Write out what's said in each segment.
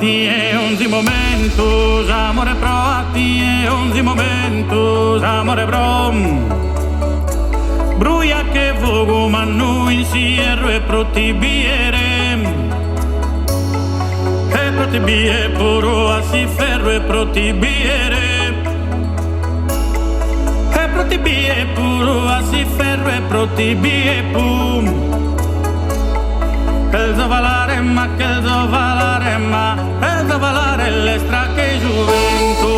tie onzi momentu, s'amore pro a tie onzi momentu, s'amore pro Bruja che fogu mannu in s'ierru e pro ti biere E pro ti bie puru a s'inferru e pro ti biere E pro ti bie puru a s'inferru e pro ti bie puru Chelzo falare ma chelzo falare ma chelzo falare lestra che su bentu.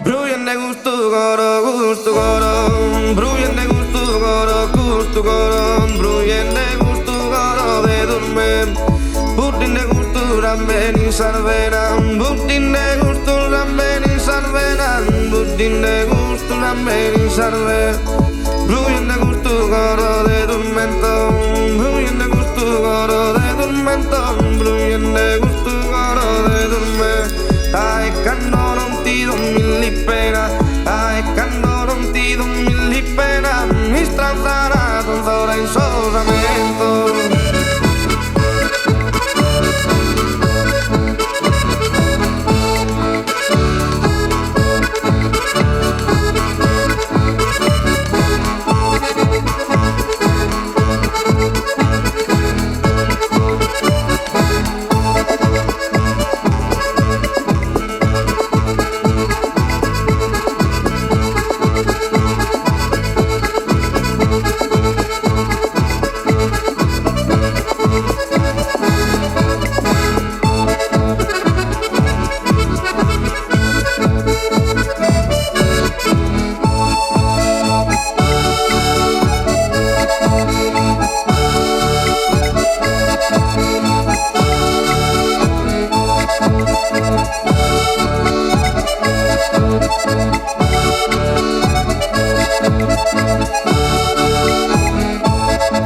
Brujende custu coro, custu coro, brujende custu coro, custu coro, brujende custu coro de turmentu, buddinde custu samben in sas venas, buddinde custu samben in sas venas, buddinde custu samben in sas venas, brujende custu coro de turmentu, brujende custu coro de turmentu, brujende custu coro de turmentu, dae cando non t'ido milli penas, dae cando non t'ido milli penas, m'istranzana donz'ora in sos ammentos.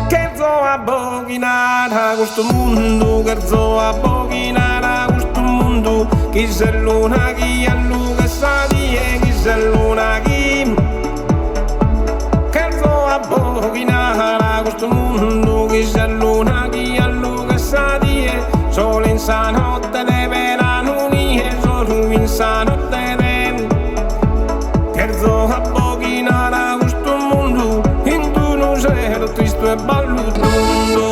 Cherzo abboghinare a custu mundu, cherzo abboghinare a custu mundu, chi ses luna chi allughet sa die, chi ses luna chi. Cherzo abboghinare a custu mundu, chi ses luna chi allughet sa die, solu in sa notte de beranu nie, solu in sa notte de. Cherzo abboghinare a custu mundu, in d'unu sero tristu e ballu tundu.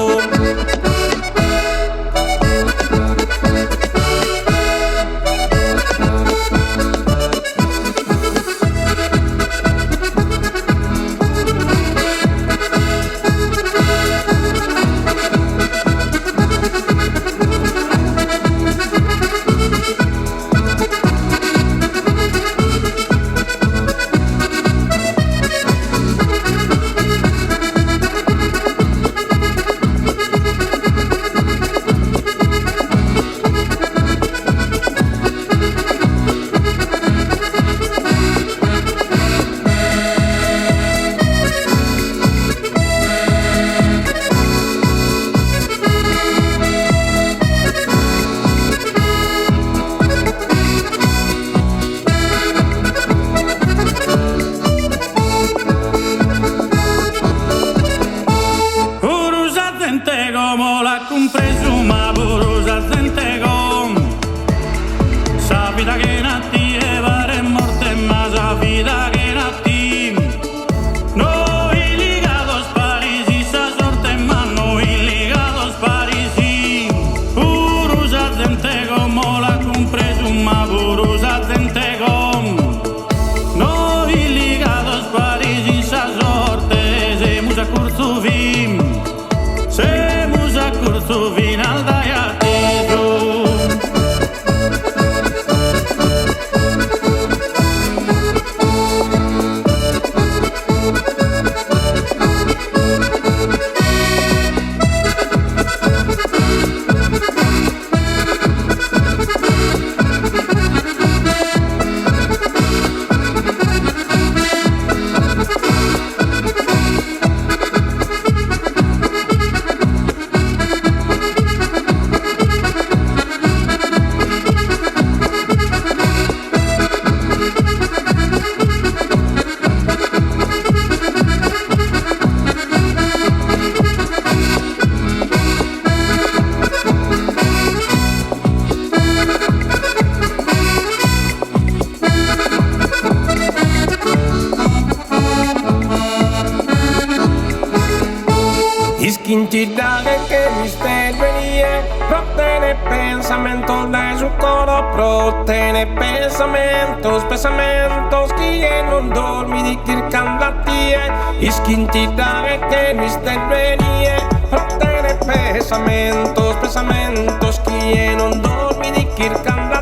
Puru sa zente como l'at cumpresu ma puru sa zente como Sa vida chena tie paret morte ma sa vida chena tie Nois ligados paris in sa sorte ma nois ligados paris Puru sa zente como l'at cumpresu ma puru sa zente como Nois ligados paris in sa sorte semus acurtzu fin Semus acurtzu finas dae atesu. Ischintidade che misteddu 'e nie Pro tene pensamentos dae su coro Pro tene pensamentos, pensamentos Chie non dormit chircande a tie Ischintidade che misteddu 'e nie Pro tene pensamentos, pensamentos Chie non dormit chircande.